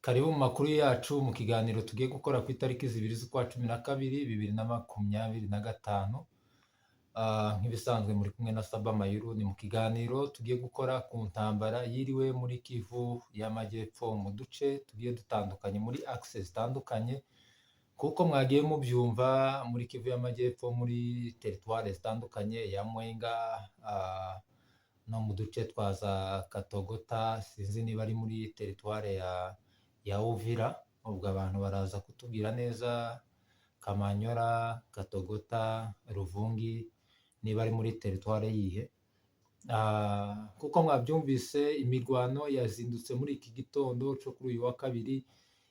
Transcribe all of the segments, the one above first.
Karibu mu makuru yacu, mu kiganiro tugiye gukora ku itariki 2 z'ukwa 12 2025. Nk'ibisanzwe muri kumwe na Saba Mayuru. Ni mu kiganiro tugiye gukora ku ntambara yiriwe muri Kivu y'Amajyepfo, mu duce tugiye dutandukanye, muri axe zitandukanye, kuko mwagiye mubyumva, muri Kivu y'Amajyepfo, muri teritware zitandukanye ya Mwenga, no mu duce twa za Katogota. Sinzi niba ari muri teritware ya Uvira, ubwo abantu baraza kutubwira neza, Kamanyora, Katogota, Ruvungi, niba ari muri teritware yihe. Kuko mwabyumvise, imirwano yazindutse muri iki gitondo cyo kuri uyu wa kabiri,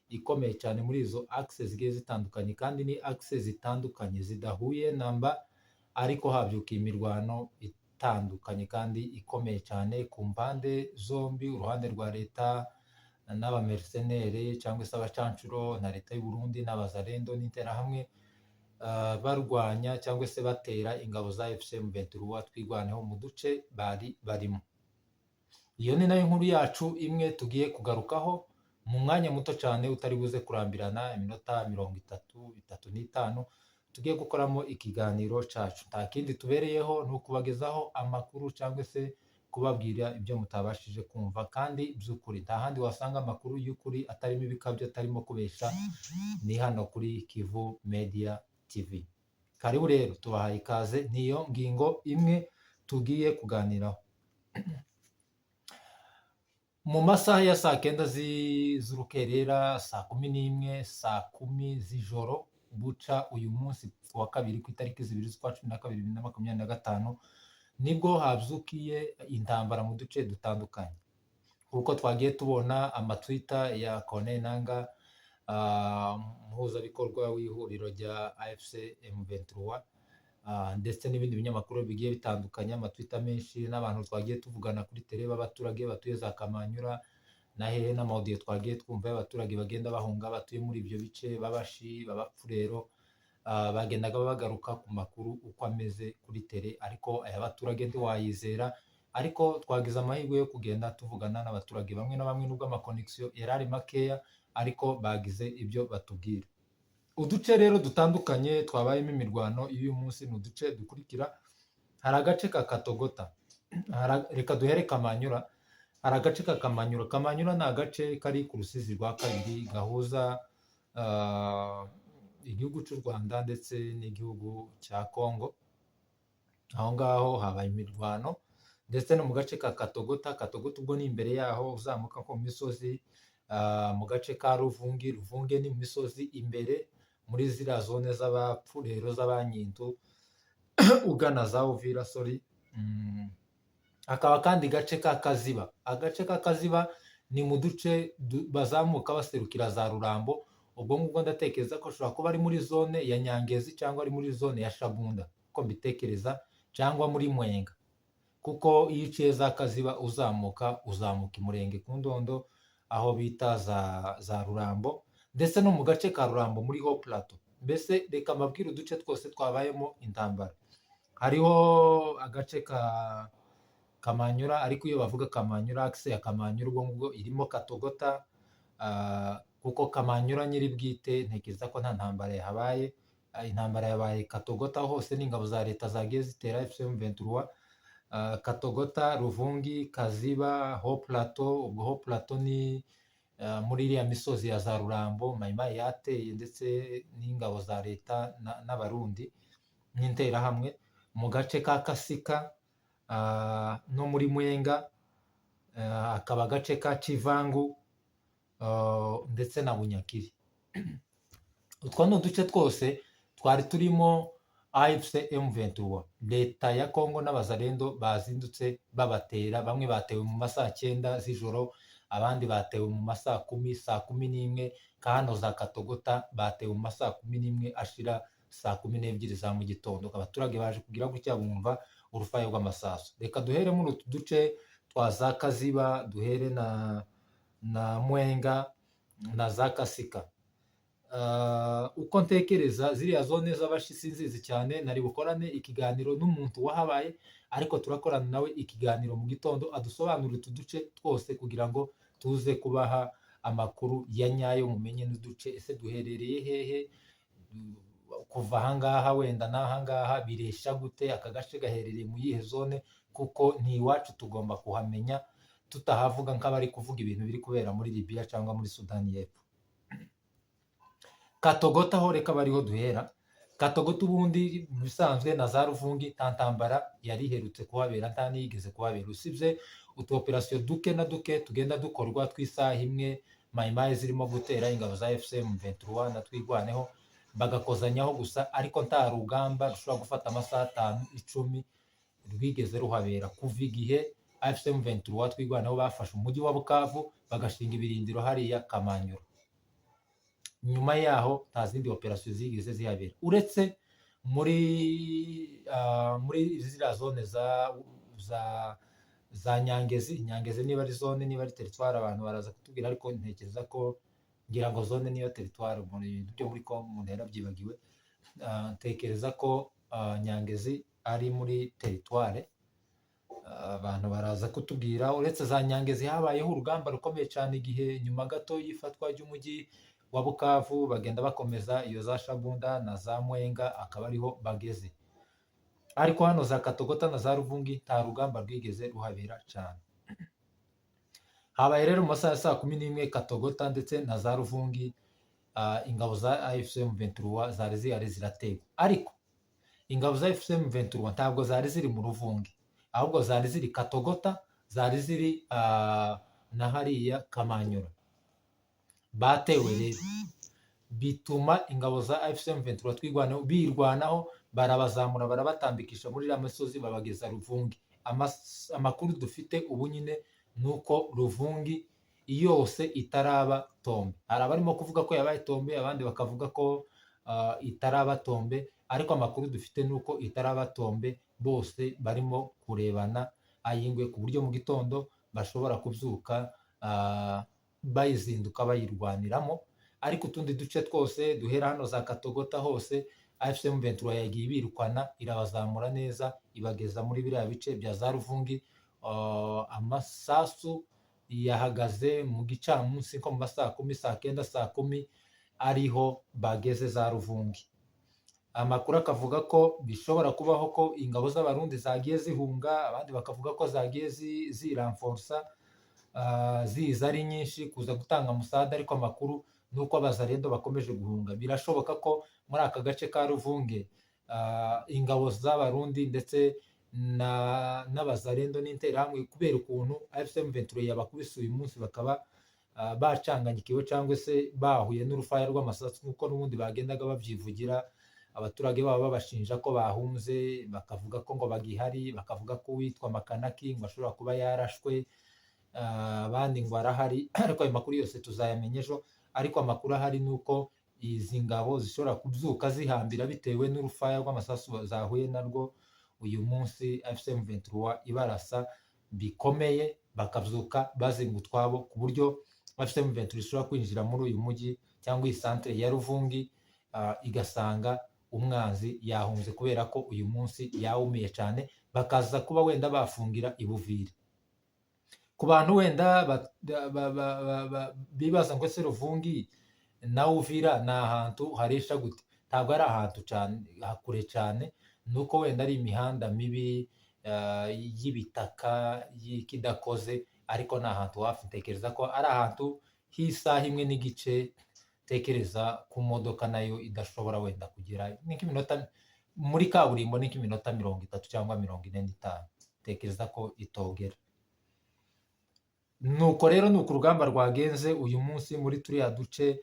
ikomeye cyane muri izo axe zigiye zitandukanye, kandi ni axe zitandukanye zidahuye namba, ariko habyukiye imirwano itandukanye kandi ikomeye cyane ku mpande zombi, uruhande rwa leta n'abamercenaires cyangwa se abacancuro, na leta y'u Burundi n'abazalendo n'interahamwe, barwanya cyangwa se batera ingabo za AFC M23 Twirwaneho mu duce bari barimo. Iyo ni nayo nkuru yacu imwe tugiye kugarukaho mu mwanya muto cyane utari buze kurambirana, iminota 30, 35, tugiye gukoramo ikiganiro cyacu. Nta kindi tubereyeho, ni ukubagezaho amakuru cyangwa se kubabwira ibyo mutabashije kumva kandi by'ukuri. Nta handi wasanga amakuru y'ukuri atarimo ibikabyo, atarimo kubesha, ni hano kuri Kivu Media TV. Karibu rero, tubahaye ikaze. Niyo ngingo imwe tugiye kuganiraho. Mu masaha ya saa 9 z'urukerera, saa 11, saa 10 z'ijoro buca uyu munsi ku wa kabiri, ku itariki 2 z'ukwa 12 2025, nibwo habyukiye intambara mu duce dutandukanye, kuko twagiye tubona amatwita ya Corneille Nangaa, umuhuzabikorwa w'ihuriro rya AFC M23, ndetse n'ibindi binyamakuru bigiye bitandukanye, amatwita menshi n'abantu twagiye tuvugana kuri terrain b'abaturage batuye za Kamanyura na hehe, n'amaudio twagiye twumva y'abaturage bagenda bahunga, batuye muri ibyo bice, b'Abashi, b'Abapfurero, bagendaga bagaruka ku makuru uko ameze kuri terrain, ariko aya baturage ntiwayizera. Ariko twagize amahirwe yo kugenda tuvugana n'abaturage bamwe na bamwe, nubwo amaconnexion yari ari makeya, ariko bagize ibyo batubwira. Uduce rero dutandukanye twabayemo imirwano y'uyu munsi ni uduce dukurikira. Hari agace ka Katogota. Reka duhere Kamanyura. Hari agace ka Kamanyura. Kamanyura ni agace kari ku Rusizi rwa kabiri, gahuza igihugu cy'u Rwanda ndetse n'igihugu cya Congo. Aho ngaho habaye imirwano, ndetse no mu gace ka Katogota. Katogota ubwo ni imbere yaho, uzamuka nko mu misozi, mu gace ka Ruvungi. Ruvunge ni mu misozi imbere muri ziriya zone z'Abapfurero, z'Abanyintu, ugana za Uvira, sorry. Hakaba kandi gace ka Kaziba. Agace ka Kaziba ni mu duce bazamuka baserukira za Rurambo. Ubwo ngubwo ndatekereza ko ashobora kuba ari muri zone ya Nyangezi cyangwa ari muri zone ya Shabunda, uko mbitekereza, cyangwa muri Mwenga, kuko iyo uciye za Kaziba uzamuka, uzamuka i Murenge ku Ndondo, aho bita za Rurambo, ndetse no mu gace ka Rurambo muri Haut Plateau. Mbese reka mbabwire uduce twose twabayemo intambara. Hariho agace ka Kamanyura, ariko iyo bavuga Kamanyura, axe ya Kamanyura ubwo ngubwo irimo Katogota, kuko Kamanyura nyiri bwite ntekereza ko nta ntambara yahabaye. Intambara yabaye Katogota hose n'ingabo za leta zagiye zitera AFC M23. Katogota, Ruvungi, Kaziba, Haut Plateau. Ubwo Haut Plateau ni muri iriya misozi ya za Rurambo, Mayimayi yateye, ndetse n'ingabo za leta n'Abarundi n'interahamwe, mu gace ka Kasika, no muri Mwenga, hakaba agace ka Kivangu, ndetse na Bunyakiri. Utwo ni uduce twose twari turimo AFC M23. Leta ya Congo n'abazalendo bazindutse babatera. Bamwe batewe mu masaha 9 z'ijoro, abandi batewe mu masaha 10, saa 11. Ka hano za Katogota batewe mu masaha 11 ashira saa 12 za mu gitondo. Abaturage baje kugira gutya bumva urufaya rw'amasasu. Reka duhere muri utu duce twa za Kaziba, duhere na Mwenga na za Kasika. Uko ntekereza, ziriya zone z'Abashi sinzizi cyane, nari bukorane ikiganiro n'umuntu wahabaye, ariko turakorana nawe ikiganiro mu gitondo, adusobanurire utu duce twose kugira ngo tuze kubaha amakuru ya nyayo, mumenye n'uduce ese duherereye hehe, kuva ahangaha wenda n'ahangaha biresha gute, aka gace gaherereye mu yihe zone, kuko ni iwacu tugomba kuhamenya, tutahavuga nk'abari kuvuga ibintu biri kubera muri Libya cyangwa muri Sudani y'Epfo. Katogota ho reka bariho duhera. Katogota ubundi mu bisanzwe na za Ruvungi nta ntambara yari iherutse kuhabera, nta n'iyigeze kuhabera, usibye utu operasiyo duke na duke tugenda dukorwa tw'isaha imwe, Mayimayi zirimo gutera ingabo za AFC M23 na Twirwaneho bagakozanyaho gusa, ariko nta rugamba rushobora gufata amasaha 5, 10 rwigeze ruhabera kuva igihe AFC M23 Twirwaneho bafashe umujyi wa Bukavu, bagashinga ibirindiro hariya Kamanyura. Nyuma yaho nta zindi operasiyo zigeze zihabera, uretse muri ziriya zone za Nyangezi. Nyangezi niba ari zone, niba ari teritwari, abantu baraza kutubwira, ariko ntekereza ko ngira ngo zone niyo teritwari mu bintu byo muri Congo umuntu yarabyibagiwe. Ntekereza ko Nyangezi ari muri teritware, abantu baraza kutubwira. Uretse za Nyangezi habayeho urugamba rukomeye cyane igihe nyuma gato y'ifatwa ry'umujyi wa Bukavu, bagenda bakomeza iyo za Shabunda na za Mwenga, akaba ariho bageze. Ariko hano za Katogota na za Ruvungi nta rugamba rwigeze ruhabera cyane. Habaye rero mu masaha ya saa 11 Katogota ndetse na za Ruvungi, ingabo za AFC M23 zari zihari zirategwa, ariko ingabo za AFC M23 ntabwo zari ziri mu Ruvungi, ahubwo zari ziri Katogota, zari ziri na hariya Kamanyura. Batewe rero bituma ingabo za AFC M23 Twirwaneho birwanaho, barabazamura, barabatambikisha muri iriya misozi, babageza Ruvungi. Amakuru dufite ubu nyine ni uko Ruvungi yose itaraba tombe. Hari abarimo kuvuga ko yabaye tombe, abandi bakavuga ko itaraba tombe, ariko amakuru dufite ni uko itaraba tombe. Bose barimo kurebana ay'ingwe, ku buryo mu gitondo bashobora kubyuka bayizinduka bayirwaniramo. Ariko utundi duce twose duhera hano za Katogota hose, AFC M23 yagiye ibirukana, irabazamura neza, ibageza muri biriya bice bya za Ruvungi. Amasasu yahagaze mu gicamunsi nko mu ma saa 10, saa 9, saa 10, ariho bageze za Ruvungi. Amakuru akavuga ko bishobora kubaho ko ingabo z'Abarundi zagiye zihunga, abandi bakavuga ko zagiye ziramforsa, ziza ari nyinshi kuza gutanga musada, ariko amakuru ni uko Abazarendo bakomeje guhunga. Birashoboka ko muri aka gace ka Ruvunge ingabo z'Abarundi ndetse n'Abazarendo n'Interahamwe, kubera ukuntu AFC M23 yabakubise uyu munsi, bakaba bacanganyikiwe cyangwa se bahuye n'urufaya rw'amasasu, nk'uko n'ubundi bagendaga babyivugira. Abaturage babo babashinja ko bahunze, bakavuga ko ngo bagihari, bakavuga ko uwitwa Makanaki ngo ashobora kuba yarashwe, abandi ngo arahari, ariko ayo makuru yose tuzayamenya ejo. Ariko amakuru ahari ni uko izi ngabo zishobora kubyuka zihambira bitewe n'urufaya rw'amasasu zahuye narwo uyu munsi, AFC M23 ibarasa bikomeye, bakabyuka bazinga utwabo, ku buryo AFC M23 ishobora kwinjira muri uyu mujyi cyangwa iyi santere ya Ruvungi, igasanga umwanzi yahunze, kubera ko uyu munsi yawumiye cyane, bakaza kuba wenda bafungira i Buvira. Ku bantu wenda bibaza ngo ese Ruvungi na Uvira ni ahantu haresha gute, ntabwo ari ahantu cyane kure cyane, ni uko wenda ari imihanda mibi y'ibitaka y'ikidakoze, ariko ni ahantu hafi. Ntekereza ko ari ahantu h'isaha imwe n'igice, tekereza ku modoka nayo idashobora wenda kugera, ni nk'iminota muri kaburimbo, ni nk'iminota 30 cyangwa 45, tekereza ko itogera. Nuko rero ni uku urugamba rwagenze uyu munsi muri turiya duce.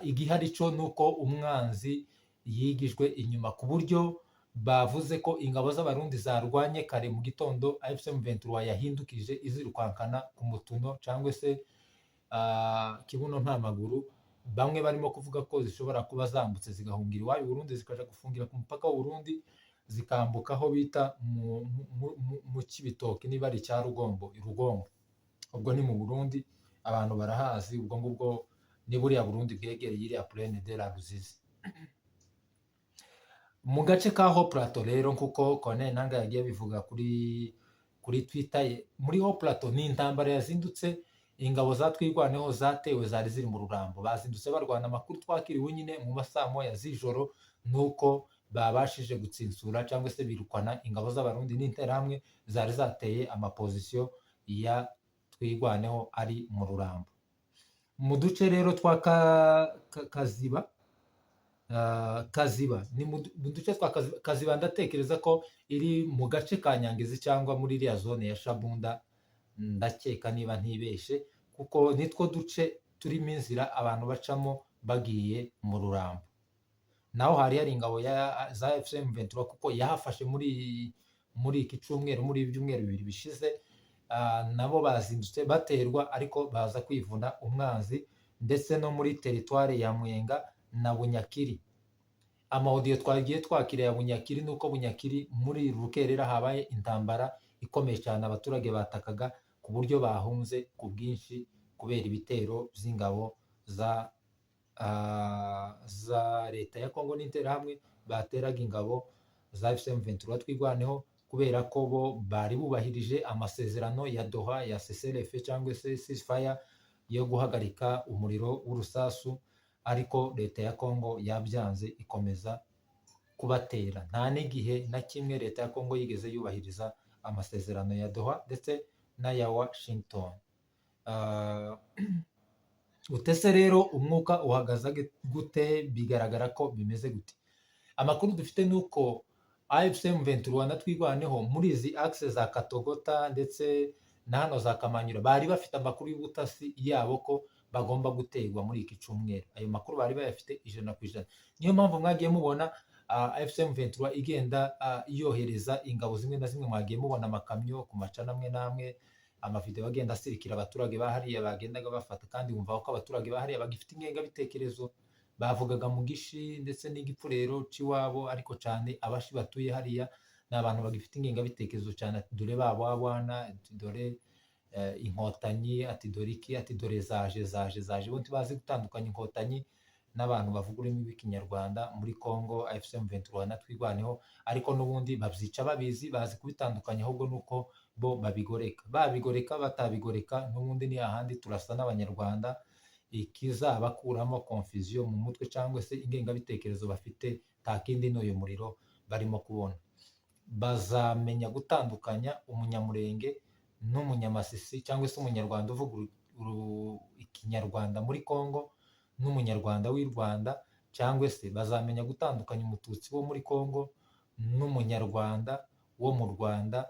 Igihari cyo ni uko umwanzi yigijwe inyuma, ku buryo bavuze ko ingabo z'Abarundi zarwanye kare mu gitondo, AFC M23 yahindukije izirukankana ku mutuno cyangwa se kibuno nta maguru. Bamwe barimo kuvuga ko zishobora kuba zambutse zigahungira iwayo i Burundi, zikaja gufungira ku mupaka w'u Burundi, zikambuka aho bita mu Cibitoke, niba ari icya Rugombo, i Rugombo ubwo ni mu Burundi, abantu barahazi. Ubwo ngubwo ni buriya Burundi bwegereye iriya Plaine de la Ruzizi. Mu gace ka Haut Plateau rero, nkuko Corneille Nangaa yagiye abivuga kuri Twitter ye, muri Haut Plateau ni intambara yazindutse. Ingabo za Twirwaneho zatewe zari ziri mu Rurambo, bazindutse barwana. Amakuru twakiriwe nyine mu masaa 1 z'ijoro nuko babashije gutsinsura cyangwa se birukana ingabo z'Abarundi n'Interahamwe zari zateye amapozisiyo ya Twirwaneho ari mu Rurambo. Mu duce rero twa Kaziba, Kaziba ni mu duce twa Kaziba, ndatekereza ko iri mu gace ka Nyangezi cyangwa muri iriya zone ya Shabunda, ndakeka niba ntibeshe, kuko nitwo duce turimo inzira abantu bacamo bagiye mu Rurambo. Naho hari hari ingabo za AFC M23, kuko yahafashe muri iki cyumweru, muri ibi byumweru 2 bishize. Nabo bazindutse baterwa, ariko baza kwivuna umwanzi. Ndetse no muri teritware ya Mwenga na Bunyakiri, amaudio twagiye twakira ya Bunyakiri nuko Bunyakiri muri rukerera habaye intambara ikomeye cyane, abaturage batakaga ku buryo bahunze ku bwinshi kubera ibitero by'ingabo za leta ya Kongo n'Interahamwe bateraga ingabo za AFC M23 Twirwaneho, kubera ko bo bari bubahirije amasezerano ya Doha ya CCLF cyangwa se ceasefire yo guhagarika umuriro w'urusasu, ariko leta ya Kongo yabyanze ikomeza kubatera. Nta n'igihe na kimwe leta ya Kongo yigeze yubahiriza amasezerano ya Doha ndetse n'aya Washington. Utese rero umwuka uhagaze gute? Bigaragara ko bimeze gute? Amakuru dufite ni uko AFC M23 na Twirwaneho muri izi axe za Katogota ndetse na hano za Kamanyura bari bafite amakuru y'ubutasi yabo ko bagomba guterwa muri iki cyumweru. Ayo makuru bari bayafite 100%. Niyo mpamvu mwagiye mubona AFC M23 igenda yohereza ingabo zimwe na zimwe, mwagiye mubona amakamyo ku macana amwe n'amwe, amavideo agenda asirikira abaturage bahariya bagendaga bafata. Kandi wumva ko abaturage bahariya bagifite ingengabitekerezo, bavugaga mu Gishi ndetse n'Igipfurero c'iwabo, ariko cyane Abashi batuye hariya ni abantu bagifite ingengabitekerezo cyane, ati dore ba bwana, ati dore Inkotanyi, ati dore iki, ati dore zaje, zaje, zaje. Bo ntibazi gutandukanya Inkotanyi n'abantu bavuga ururimi rw'Ikinyarwanda muri Congo, AFC M23 na Twirwaneho, ariko n'ubundi babyica babizi, bazi kubitandukanya, ahubwo nuko bo babigoreka. Babigoreka batabigoreka, n'ubundi ni hahandi turasa n'Abanyarwanda. Ikizabakuramo confusion mu mutwe cyangwa se ingengabitekerezo bafite nta kindi, ni uyu muriro barimo kubona. Bazamenya gutandukanya Umunyamurenge n'Umunyamasisi cyangwa se Umunyarwanda uvuga Ikinyarwanda muri Congo n'Umunyarwanda w'i Rwanda, cyangwa se bazamenya gutandukanya Umututsi wo muri Congo n'Umunyarwanda wo mu Rwanda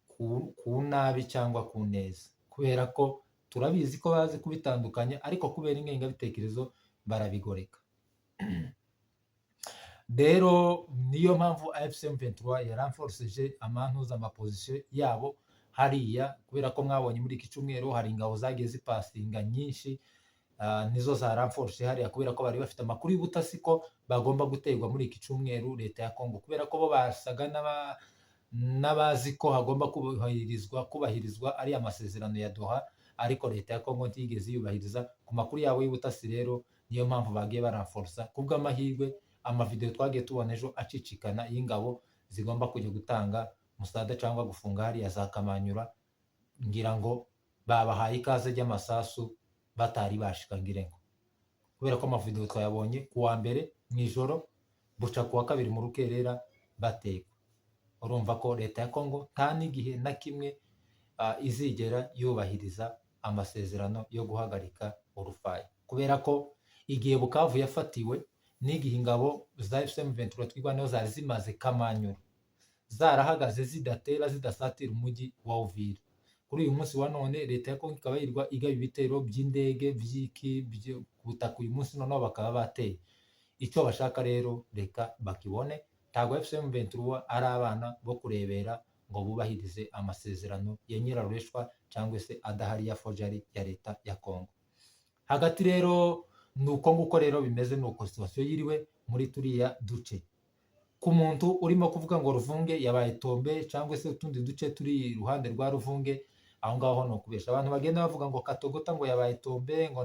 ku nabi cyangwa ku neza, kubera ko turabizi ko bazi kubitandukanya, ariko kubera ingengabitekerezo barabigoreka. Rero niyo mpamvu AFC M23 yaramforceje amantuza amapozisiyo yabo hariya, kubera ko mwabonye muri iki cyumweru hari ingabo zagiye zipasinga nyinshi, nizo zaramforce hariya, kubera ko bari bafite amakuru y'ubutasi ko bagomba guterwa muri iki cyumweru leta ya Congo, kubera ko bo basaga n'abazi ko hagomba kubahirizwa ariya masezerano ya Doha, ariko leta ya Congo ntiyigeze yubahiriza ku makuru yabo y'ubutasi. Rero niyo mpamvu bagiye baramforsa. Kubw'amahirwe, amavideo twagiye tubona ejo acicikana y'ingabo zigomba kujya gutanga musada cyangwa gufunga hariya za Kamanyura, ngira ngo babahaye ikaze ry'amasasu batari bashika, ngire ngo kubera ko amavideo twayabonye ku wa mbere mu ijoro, buca ku wa kabiri mu rukerera batekwa. Urumva ko leta ya Congo nta n'igihe na kimwe izigera yubahiriza amasezerano yo guhagarika urufaya, kubera ko igihe Bukavu yafatiwe n'igihe ingabo za AFC M23 Twirwaneho zari zimaze Kamanyura zarahagaze zidatera, zidasatira umujyi wa Uvira. Kuri uyu munsi wa none leta ya Kongo ikaba yirirwa igaba ibitero by'indege by'iki ku butaka, uyu munsi noneho bakaba bateye. Icyo bashaka rero reka bakibone. Ntabwo AFC M23 ari abana bo kurebera ngo bubahirize amasezerano ya nyirarureshwa cyangwa se adahari ya forgery ya leta ya Kongo. Hagati rero ni uko nguko rero bimeze, ni uko situation yiriwe muri turiya duce. Ku muntu urimo kuvuga ngo Ruvunge yabaye tombé cyangwa se utundi duce turi iruhande rwa Ruvunge, aho ngaho ni ukubesha. Abantu bagenda bavuga ngo Katogota ngo yabaye tombé, ngo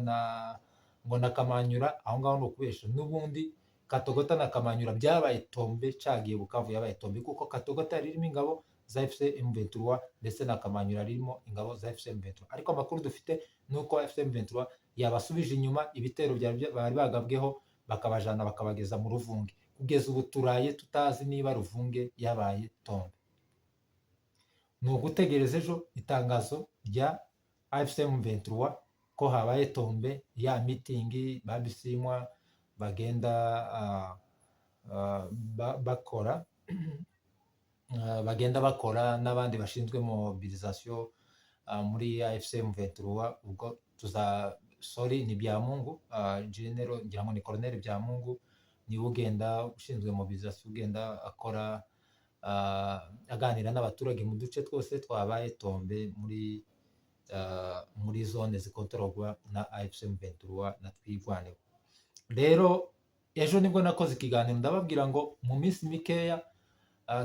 na Kamanyura, aho ngaho ni ukubesha. N'ubundi Katogota na Kamanyura byabaye tombé cagiye Bukavu yabaye tombé, kuko Katogota yari irimo ingabo za AFC M23 ndetse na Kamanyura ririmo ingabo za AFC M23. Ariko amakuru dufite ni uko AFC M23 yabasubije inyuma ibitero bari bagabweho, bakabajana bakabageza mu Ruvunge. Kugeza ubu turaye tutazi niba Ruvunge yabaye tombé. Ni ugutegereza ejo itangazo rya AFC M23 ko habaye tombé, ya mitingi babisimwa bagenda bakora, bagenda bakora n'abandi bashinzwe mobilisation muri AFC M23. Ubwo tuza, sorry, ni Byamungu, General, ngira ngo ni Colonel Byamungu, niwe ugenda ushinzwe mobilisation, ugenda akora, aganira n'abaturage mu duce twose twabaye tombé muri zone zikontororwa na AFC M23 na Twirwaneho. Rero ejo nibwo nakoze ikiganiro, ndababwira ngo mu minsi mikeya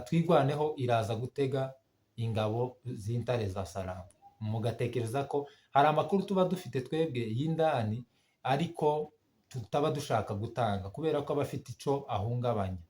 Twirwaneho iraza gutega ingabo z'intare za Sarambwe. Mugatekereza ko hari amakuru tuba dufite twebwe y'indani, ariko tutaba dushaka gutanga kubera ko aba afite ico ahungabanya.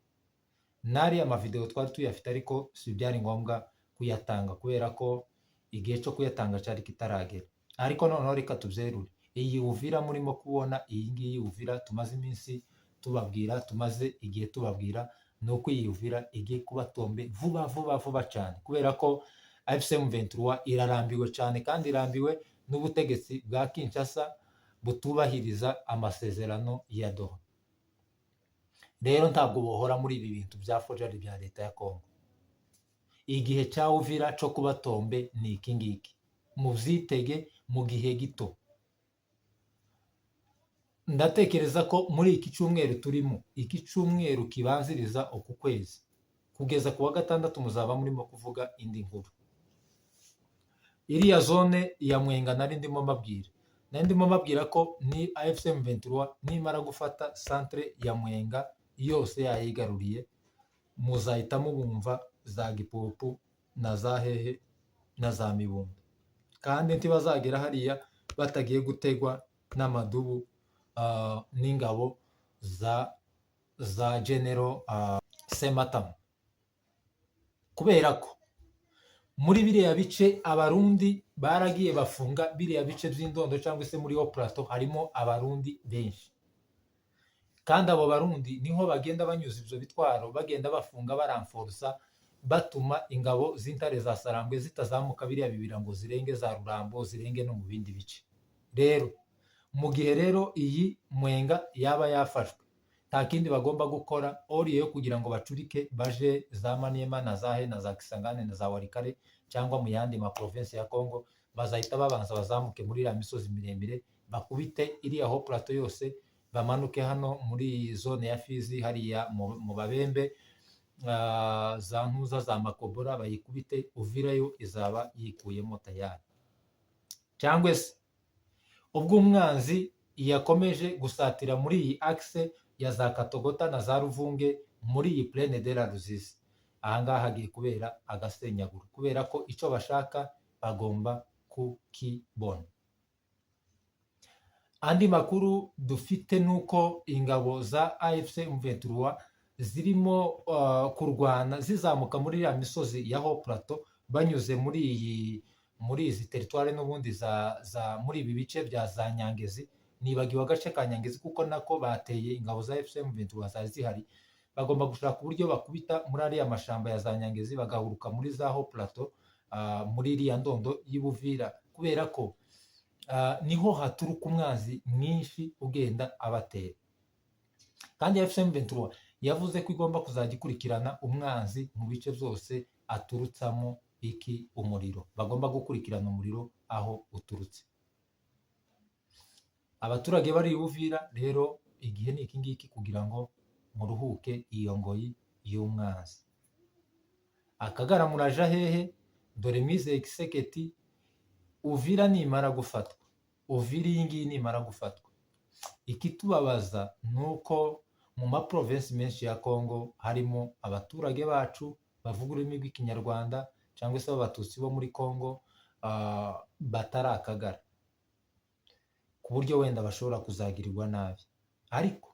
N'ariya mavideo twari tuyafite, ariko si byari ngombwa kuyatanga kubera ko igihe cyo kuyatanga cyari kitaragera. Ariko noneho reka tubyerure: iyi Uvira murimo kubona, iyi ngiyi Uvira tumaze iminsi tubabwira, tumaze igihe tubabwira, ni uko iyi Uvira igiye kuba tombé vuba vuba vuba cyane, kubera ko AFC M23 irarambiwe cyane, kandi irambiwe n'ubutegetsi bwa Kinshasa butubahiriza amasezerano ya Doha. Rero ntabwo bohora muri ibi bintu bya forgery bya leta ya Congo. Igihe cya Uvira cyo kuba tombé ni iki ngiki, mubyitege mu gihe gito. Ndatekereza ko muri iki cyumweru turimo, iki cyumweru kibanziriza uku kwezi, kugeza ku wa gatandatu muzaba murimo kuvuga indi nkuru. Iriya zone ya Mwenga nari ndimo mbabwira ko ni AFC M23 nimara gufata centre ya Mwenga yose yayigaruriye, muzahita mubumva za Gipupu na za hehe na za Mibunda, kandi ntibazagera hariya batagiye gutegwa n'amadubu n'ingabo za General Sematama, kubera ko muri biriya bice Abarundi baragiye bafunga biriya bice by'Indondo, cyangwa se muri haut plateau harimo Abarundi benshi, kandi abo Barundi niho bagenda banyuza ibyo bitwaro, bagenda bafunga, baramforosa, batuma ingabo z'intare za Sarambwe zitazamuka biriya bibira ngo zirenge za Rurambo, zirenge no mu bindi bice. Rero mu gihe rero iyi Mwenga yaba yafashwe, nta kindi bagomba gukora oriye yo kugira ngo bacurike baje za Maniema na za he na za Kisangani na za Walikale cyangwa mu yandi ma province ya Congo, bazahita babanza bazamuke muri iriya misozi miremire, bakubite iriya haut plateau yose, bamanuke hano muri zone ya Fizi, hariya mu Babembe, za Ntuza, za Makobora, bayikubite. Uvira yo izaba yikuyemo tayari. Cyangwa se ubwo umwanzi yakomeje gusatira muri iyi axe ya za Katogota na za Ruvunge, muri iyi plaine de la Ruzizi, ahangaha hagiye kubera agasenyaguro, kubera ko icyo bashaka bagomba kukibona. Andi makuru dufite ni uko ingabo za AFC M23 zirimo kurwana zizamuka muri iriya misozi ya haut plateau, banyuze muri izi territoire n'ubundi za muri ibi bice bya za Nyangezi. Nibagiwe agace ka Nyangezi kuko nako bateye, ingabo za AFC M23 zari zihari. Bagomba gushaka uburyo bakubita muri ariya mashamba ya za Nyangezi, bagahuruka muri za haut plateau, muri iriya ndondo y'Ibuvira, kubera ko niho haturuka umwanzi mwinshi ugenda abatera. Kandi AFC M23 yavuze ko igomba kuzajya ikurikirana umwanzi mu bice byose aturutsamo iki umuriro. Bagomba gukurikirana umuriro aho uturutse. Abaturage bari i Uvira rero, igihe ni iki ngiki kugira ngo muruhuke iyo ngoyi y'umwanzi. Akagara muraja hehe? Dore Mizeye Kiseketi, Uvira nimara gufatwa, Uvira iyi ngiyi nimara gufatwa, ikitubabaza ni uko mu ma province menshi ya Congo harimo abaturage bacu bavuga ururimi rw'Ikinyarwanda cyangwa se b'Abatutsi bo muri Congo batari akagara, ku buryo wenda bashobora kuzagirirwa nabi. Ariko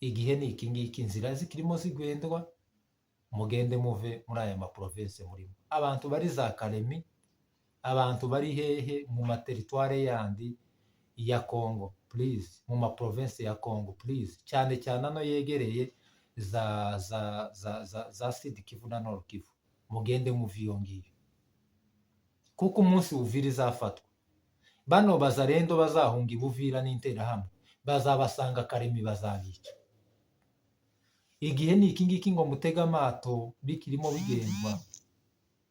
igihe ni iki ngiki, inzira zikirimo zigendwa. Mugende muve muri aya maprovinces murimo. Abantu bari za Kalemi, abantu bari hehe mu materitware yandi ya Congo, please, mu maprovinces ya Congo, please, cyane cyane ano yegereye za Sud Kivu na Nord Kivu, mugende muve iyo ngiyo, kuko umunsi Uvira izafatwa, bano bazarendo bazahunga ibuvira n'Interahamwe bazabasanga Karemi, bazabica. Igihe ni iki ngiki ngo mutege amato bikirimo bigendwa,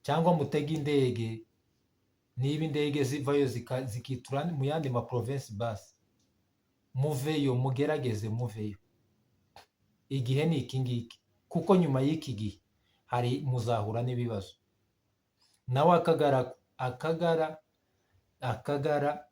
cyangwa mutege indege. Niba indege zivayo zikitura mu yandi maprovinces, basi muveyo, mugerageze muveyo. Igihe ni iki ngiki, kuko nyuma y'iki gihe hari muzahura n'ibibazo. Nawe Akagara, Akagara, Akagara,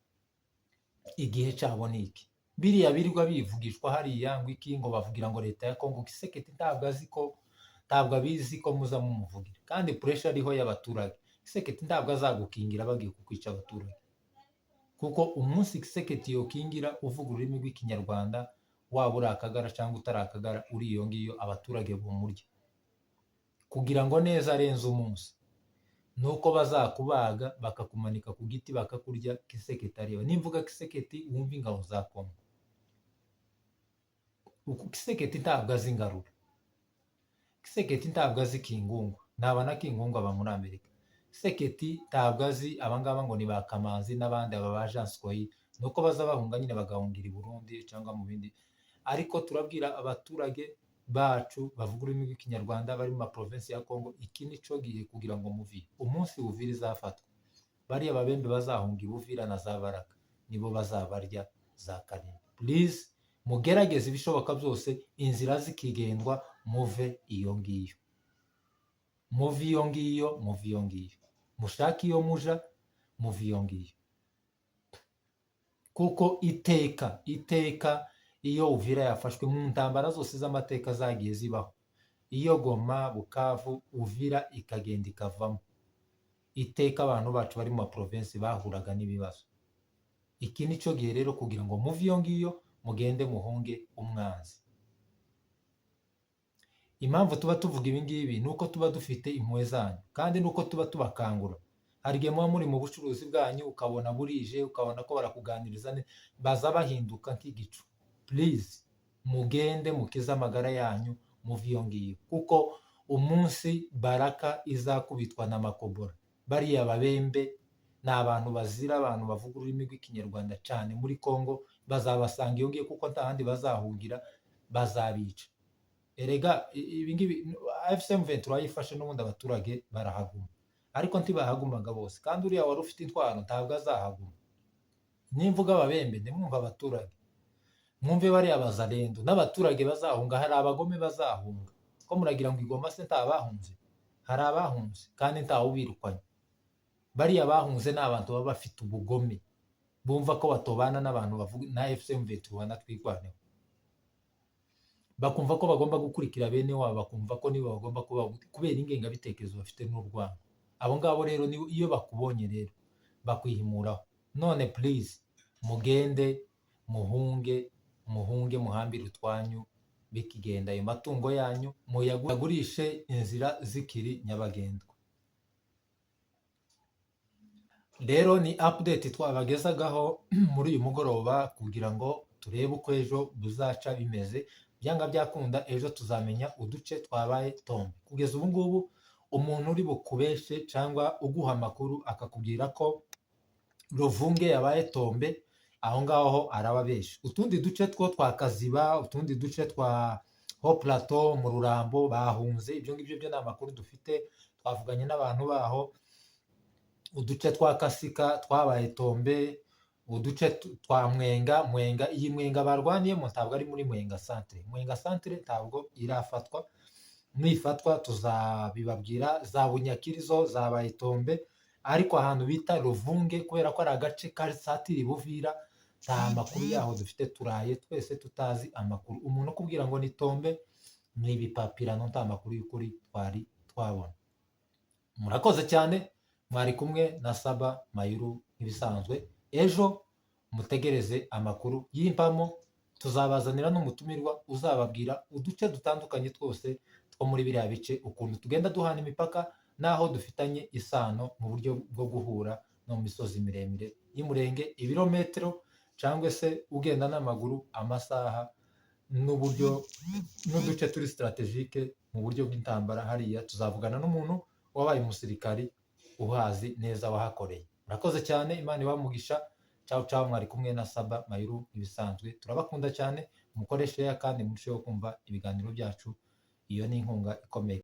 igihe cyabo ni iki. Biriya birirwa bivugishwa hariya ngo iki, ngo bavugira ngo leta ya Kongo, Tshisekedi ntabwo azi ko, ntabwo abizi ko muza mumuvugira, kandi pressure ariho y'abaturage. Tshisekedi ntabwo azagukingira bagiye kukwica abaturage, kuko umunsi Tshisekedi yokingira uvuga ururimi rw'Ikinyarwanda, waba uri Akagara cyangwa utari Akagara, uri iyo ngiyo, abaturage bumurya kugira ngo neza arenze umunsi nuko bazakubaga bakakumanika ku giti bakakurya Tshisekedi areba. Nimvuga Tshisekedi, wumva ingabo za Kongo. Tshisekedi ntabwo azi Ngarura, Tshisekedi ntabwo azi Kingungu, naba na Kingungu aba muri Amerika. Tshisekedi ntabwo azi abangaba ngo ni ba Kamanzi n'abandi, aba ba Jean Sikoyi, nuko baza bahunga nyine, bagahungira i Burundi cyangwa mu bindi. Ariko turabwira abaturage bacu bavuga ururimi rw'Ikinyarwanda bari mu maprovinces ya Congo, iki ni cyo gihe kugira ngo muvi. Umunsi Uvira izafatwa, bariya babembe bazahunga ibuvira na za Baraka nibo bazabarya za Karindwi. Please, mugerageze ibishoboka byose, inzira zikigendwa, muve iyo ngiyo, muve iyo ngiyo, muve iyo ngiyo, mushake iyo muja, muve iyo ngiyo, kuko iteka iteka iyo Uvira yafashwe, mu ntambara zose z'amateka zagiye zibaho, iyo Goma, Bukavu, Uvira ikagenda ikavamo, iteka abantu bacu bari mu maprovinces bahuraga n'ibibazo. Iki ni cyo gihe rero kugira ngo muve iyo ngiyo, mugende muhunge umwanzi. Impamvu tuba tuvuga ibi ngibi ni uko tuba dufite impuhwe zanyu, kandi nuko tuba tubakangura. Hari igihe muba muri mu bucuruzi bwanyu, ukabona burije, ukabona ko barakuganiriza, baza bahinduka nk'igicu. Please, mugende mukize amagara yanyu, muve iyo ngiyo, kuko umunsi Baraka izakubitwa na Makobora, bariya babembe ni abantu bazira abantu bavuga ururimi rw'Ikinyarwanda cyane muri Congo, bazabasanga iyo ngiyo, kuko nta handi bazahungira, bazabica. Erega ibi ngibi AFC M23 yifashe n'ubundi abaturage barahaguma, ariko ntibahagumaga bose, kandi uriya wari ufite intwaro ntabwo azahaguma. Nimvuga ababembe, ntimwumve abaturage, mwumve bariya bazarendo n'abaturage bazahunga. Hari abagome bazahunga. Ko muragira ngo igoma se nta bahunze? Hari abahunze kandi ntawubirukanye. Bariya bahunze ni abantu baba bafite ubugome, bumva ko batobana n'abantu bavuga na AFC M23 na Twirwaneho, bakumva ko bagomba gukurikira bene wabo, bakumva ko nibo bagomba kuba, kubera ingengabitekerezo bafite n'urwango. Abo ngabo rero iyo bakubonye rero bakwihimuraho. None please, mugende muhunge, muhunge, muhambire utwanyu bikigenda, ayo matungo yanyu muyagurishe inzira zikiri nyabagendwa. Rero ni update twabagezagaho muri uyu mugoroba kugira ngo turebe uko ejo buzaca bimeze. Byanga byakunda ejo tuzamenya uduce twabaye tombe. Kugeza ubu ngubu, umuntu uri bukubeshe cyangwa uguha amakuru akakubwira ko Ruvunge yabaye tombe, aho ngaho arababesha. Utundi duce two twa Kaziba, utundi duce twa Haut Plateau, mu Rurambo bahunze, ibyo ngibyo byo ni amakuru dufite, twavuganye n'abantu baho. Uduce twa Kasika twabaye tombe, uduce twa Mwenga. Mwenga, iyi Mwenga barwaniyemo ntabwo ari muri Mwenga centre. Mwenga centre ntabwo irafatwa, nifatwa tuzabibabwira. Za Bunyakiri zo zabaye tombe, ariko ahantu bita Ruvunge, kubera ko ari agace kasatira Buvira, nta makuru yaho dufite. Turaye twese tutazi amakuru. Umuntu ukubwira ngo ni tombe ni ibipapirano, nta makuru y'ukuri twari twabona. Murakoze cyane, mwari kumwe na Saba Mayuru nk'ibisanzwe. Ejo mutegereze amakuru y'impamo, tuzabazanira n'umutumirwa uzababwira uduce dutandukanye twose. two muri biriya bice, ukuntu tugenda duhana imipaka n'aho dufitanye isano mu buryo bwo guhura no mu misozi miremire y'Umurenge, ibirometero cyangwa se ugenda n'amaguru amasaha, n'uburyo n'uduce turi stratégique mu buryo bw'intambara hariya. Tuzavugana n'umuntu wabaye umusirikari uhazi neza, wahakoreye. Murakoze cyane, Imana ibamugisha. Ciao ciao, mwari kumwe na Saba Mayuru nk'ibisanzwe. Turabakunda cyane, mukore share kandi murusheho kumva ibiganiro byacu, iyo ni inkunga ikomeye.